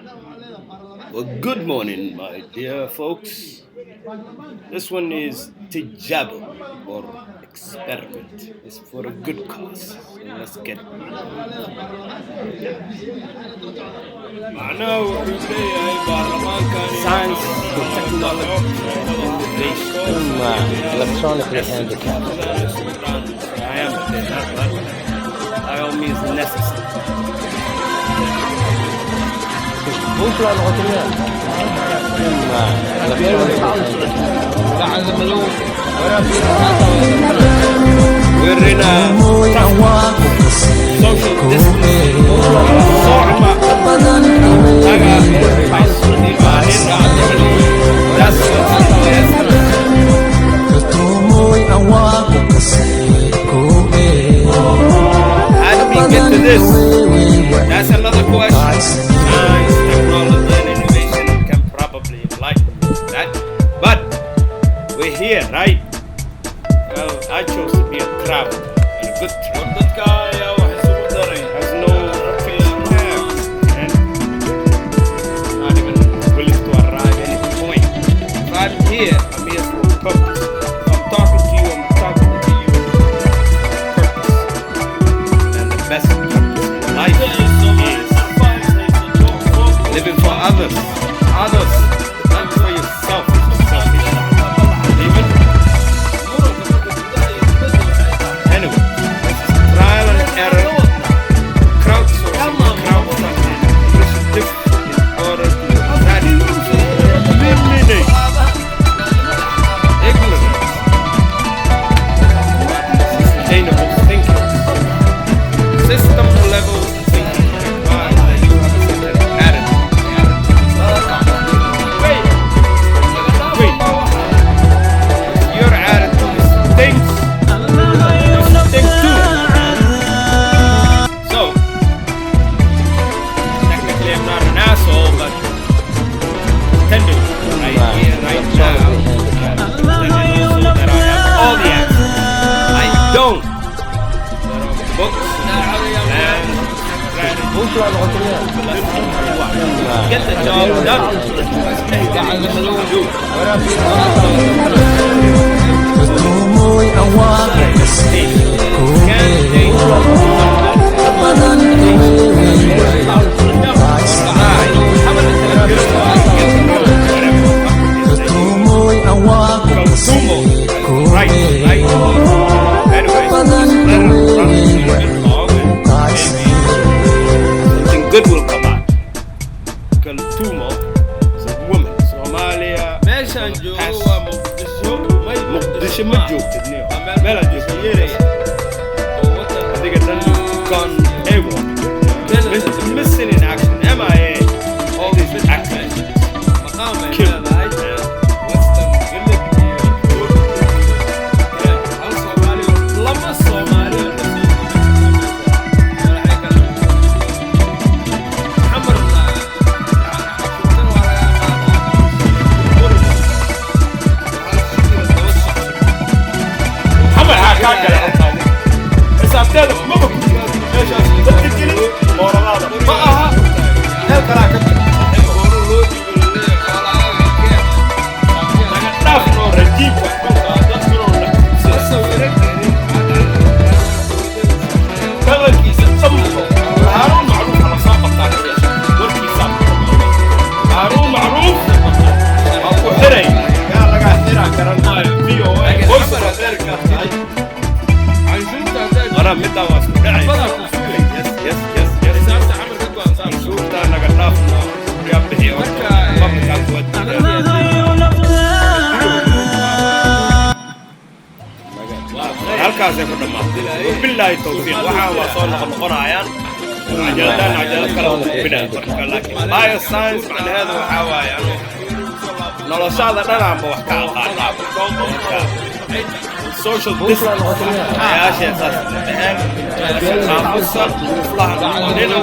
Well, good morning, my dear folks. This one is tijaabo or experiment. It's for a good cause. So let's get. Macnaha wuxuu leeyahay baarlamaankani Science, technology, innovation. Electronically handicapped. I am a bit, but by all means necessary. Electronically handicapped. We're in a tough social distance. Socma. Taga. That's what. How do we get to this? That's another question. Science, technology, and innovation can probably enlighten me with that. But we're here, right? Well, I chose to be a traveler, and a good traveler. Dadka ayaa wax isugu daray. Has no fixed path and not even willing to arrive any point. If I'm here, I'm here for a purpose. If I'm talking to you, I'm talking to you for a purpose. And the best purpose in life is living for others. Others, not for yourself. It's selfish. Even anyway, this is trial and error, crowdsourcing, crowdfunding initiative in order to eradicate, eliminate ignorance, sustainable thinking. System level thinking requires that you have a certain attitude. Wait, wait. Your attitude stinks. You stink too. So, technically I'm not an asshole, but pretending right here, right now, Electronically I'm handicapped. pretending also that I have all the answers. I don't. There are books and strategies. Get the job done. Do. Can change Kaltumo. Right. Anyways, just let it run a little bit long and maybe something good will come out. Kaltumo is a woman. Somalia. Meeshaan joogo waa Muqdisho, may Muqdisho ma joogtid niyo. Waa meel Meel aad joogtid yeeraya. Oo wadan Adiga dhan gone AWOL. Missing in action. MIA. All these acronyms. Maqaam ay Kill. leedahay Western Village iyo Ethiopia. Hal Soomaali oo lama Soomaali oo kasoo waxay kala Xamarna cashuurtana waa laga qaadaa. Hal shilin daba socdo. Xamar haa kaa gala horta adiga. Xisaabteeda maba ku jirto. Meeshaas dadka gelin mooralaada ma aha. Meel kalaa ka jirta. Hore loo dhiibo laleeyahay xoolahaaga keen. Naga dhaaf noo rajiimka xunka ah, dadkunoo na Ma sawiran karin. Dhaqankiisa dhanba. Haaruun Macruuf hala soo qabtaa ka yeesha. Warkiisaa ku dhammaada. Haaruun Macruuf waa ku xiray. Yaa lagaa xiraa garan maayo. VOA, Voice of America tahay. Canshuurta haddaad Waraa middaa waa isku dhacay. Badaa ku sugay. Yes. Xisaabta Xamar ka go'an saar. Canshuurtaa naga dhaaf noo. Yaa bixiya horta. Marka, Public-aas waa diideen. Halkaasay ku dhammaatay. Wabilaahi tawfiiq. Waxaan waa soo noqonoqonayaan. Cajaladaan cajalad kale oo gudbinaya marka, laakiin bioscience macnaheedu waxaa waaye anuu noloshaada dhanaanba wax ka aqaanaa. Marka social distance ayaashee saas dheheen aamusa, uflaha noqonina.